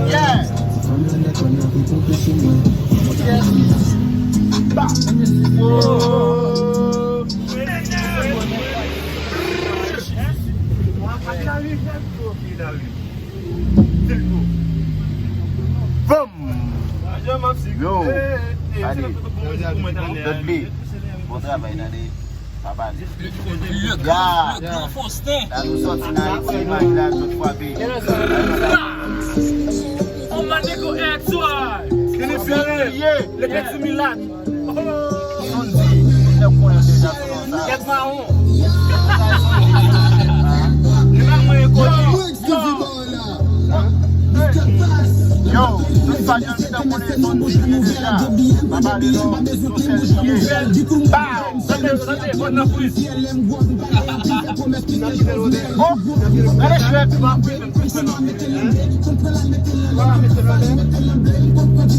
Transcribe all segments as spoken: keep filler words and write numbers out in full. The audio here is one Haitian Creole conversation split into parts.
Yeah. Yes. Bah. Oh. Boom. Yo. Gade. Dudley. Bon travay, tande. Papa. Ya. La nou sòti nan Ayiti, imaj la, nou frape. On my nigga X Y. Kenny Fury. Kenny Fury. Sondy, nèg konnen deja sou non sa. Nèg mawon. Li pa mwen koni. Yo, tout sa jan li ta konnen Sondy byen deja. Pa pale non, sou sèl li ye. Bow! Tande, tande, bon nan friz. Oh, gade chwèt.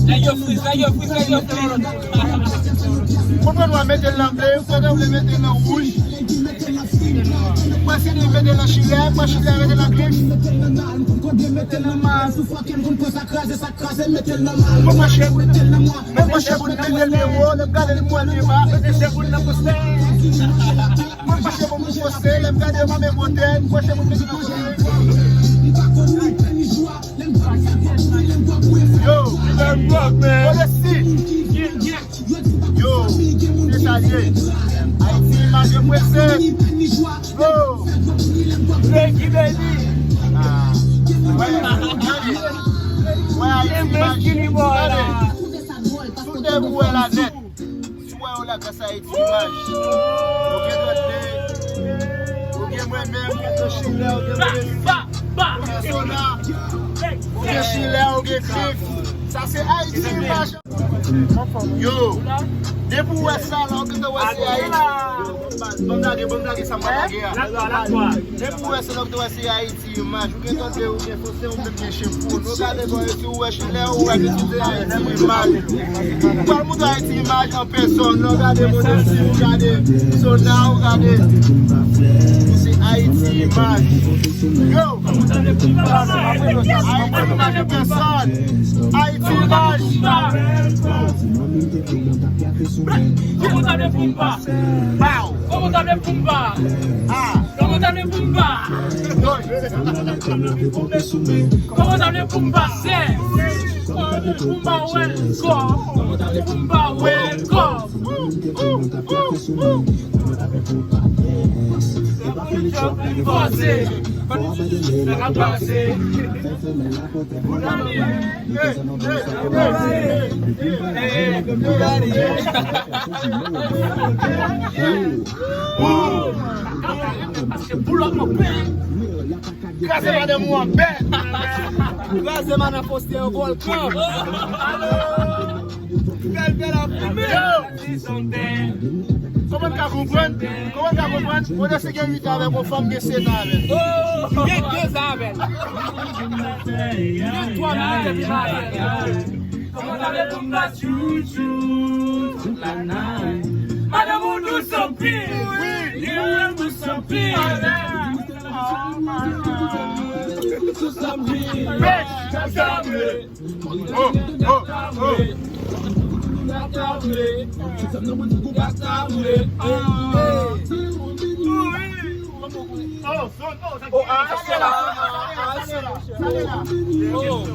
Nèg yo friz, nèg yo friz, nèg yo friz. Konprann w a mete l nan ble, konprann w mete l nan wouj. Mwen se li mete l nan chilè, mwen chilè mete l nan glif. Mwen mwen chèf, mwen mwen chèf pou mete l pi wo, lè m gade l mwen li ba. Mwen mwen chèf pou mwen poste, lè m gade mwen men wote, mwen chèf pou mete l pi wo. Yo, modesty. Yo, se sa l ye. Ayiti imaj yo prese. Yo. Beni, beni. Ah. Wè, gade. Wè Ayiti imaj. Gade. Tout de ou wè la nèt. Si w wè yo la gras Ayiti imaj. Ou gen Dudley. Ou gen mwen menm, ou gen Chilè, ou gen Modesty. Ou gen Sona. Ou gen Chilè, ou gen Cliff. Sa se Ayiti imaj. Yo, depi w wè sa la, ou gentan wè se Ayiti. Ban m lage, ban m lage sa m pral lage a. Depi w wè sa la, ou gentan wè se Ayiti imaj. Ou gentan wè, ou gen fòse, ou menm gen chen pou nou. Gade bò isi, ou wè Chilè, ou wè ke tout se Ayiti imaj. Ou pral montre Ayiti imaj an pèsòn, non, gade Modesty, ou gade Sona, ou gade. Se Ayiti imaj. Yo! Ayiti imaj an pèsòn. Ayiti imaj. Kòman w ta vle pou m pa? Pow! Kòman w ta vle pou m pa? Ah! Kòman w ta vle pou m pa? Kòman w ta vle pou m pa? Sè! Kòman w ta vle pou m pa wè kò? Kòman w ta vle pou m pa wè kò? Fòse! Fòse! Kraze madanm ou an bèt. Kraze madanm poste yon vòlkan. Bèl, bèl ap fime. Yo! Kòman n ka konprann? Kòman n ka konprann? Modesty gen uit an avèk yon fanm, gen sèt an avèl. Oh, gen kenz an avèl. Gen twa minit epi m avèl. Kòman w ta vle pou m bat chouchou tout la nèt? Madanm ou dous anpil. Wi. Li menm dous anpil. Dous anpil. Bèt, dous anpil. Oh, oh, oh. Oh, ah, se la. Oh.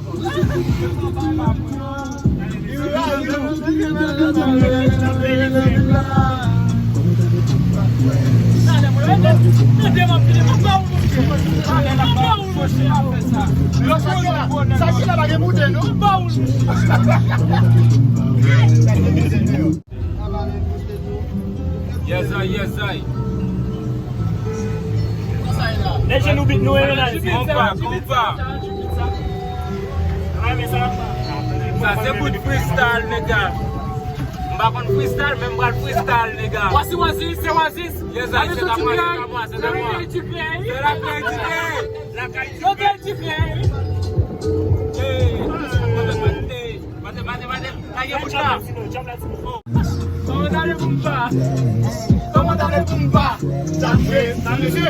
Yo, sa ki la, sa ki la pa gen moute, non? Yes, I, yes, I. Lè je nou bit nou e la. Konpa, konpa. Sa se bout freestyle, nèg la. M pa konn freestyle, men m pral freestyle, nèg la. Wasi, wasi, se wasi. Yes, I, se ta mwen, se ta mwen, se ta mwen. Se la kay di kay. La kay di kay. Yo kay di kay. Hey, mande, mande, mande, mande, lage bout la. Kòman w ta vle pou m pa? Kòman w ta vle pou m pa? Sa fè, sa mesye.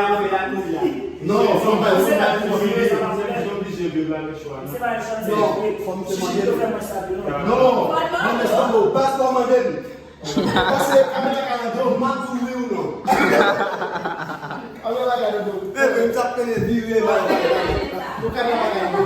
a fè la kounye a. Non, fò m bay, fò m bay pou fini. Non, fò m te mande l. Non, non, men sa yo, pas kòmande m. Pase kamera ka nan do, m ap di w wi ou non. Kamera ka nan do. Bebe, m t ap tande vire la. Pou kamera ka nan do.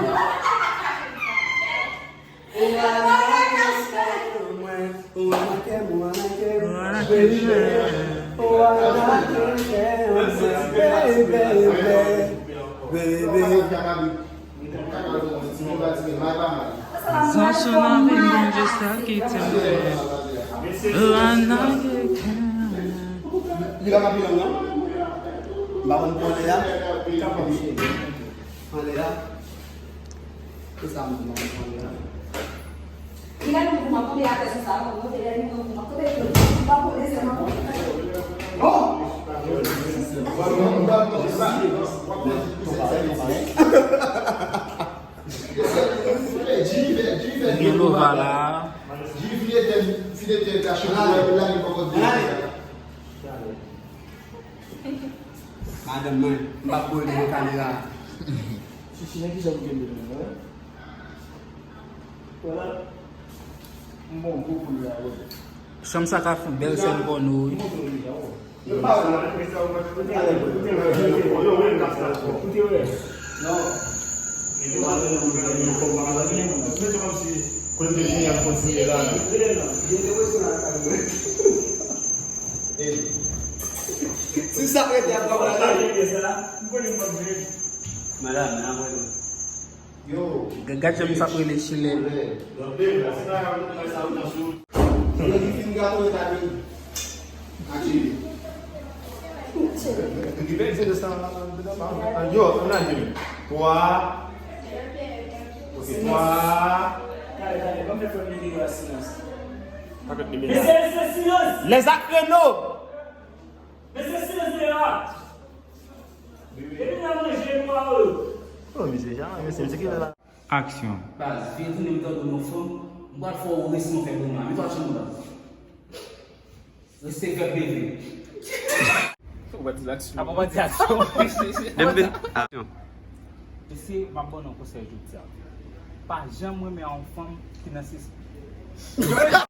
Zanson nan vi Bondye sa ki te mwen. Lana ke kè mwen. Li pa ka pi long, non? M pa konn pran lè a. Pran lè a. Ki sa m di, m pa konn pran lè a. Li la nou pou mwen konbyen atè sou sa, mwen monte lè nou pou mwen konbyen pou mwen konbyen sèlman pou mwen. Oh! Gen Lova la. Madanm mwen, m p ap pran nan kamera. Chichi, men kijan m kenbe menm, hein? Voilà. M bon gwo koulè a, wi. Chanm sa ka fè yon bèl sèn pòno, wi. Si sa rete ap wè la. Madam, nan mwen. Yo. Gad jan misye ap rele Chilè. Yo, li fin gato e ta vin. Yo, ann al jwe. Twa. Ok, twa. Mesye, mesye, silans! Lèzak Reno! Mesye, silans deyò a! Epi n a manje nou a, o! Oh, mesye, jan, mesye, mesye ki la. Aksyon. Baz, vin tounen m tande yon fanm, m pral fè w res mwen fè pou mwen. Mete w aksyon, baz. Reste vèb bebe. Ou pa di aksyon. Apa w pa di aksyon? Depi aksyon. Mesye, m ap ban nou yon konsèy jodi a. Pa janm renmen a yon fanm ki nan sispann.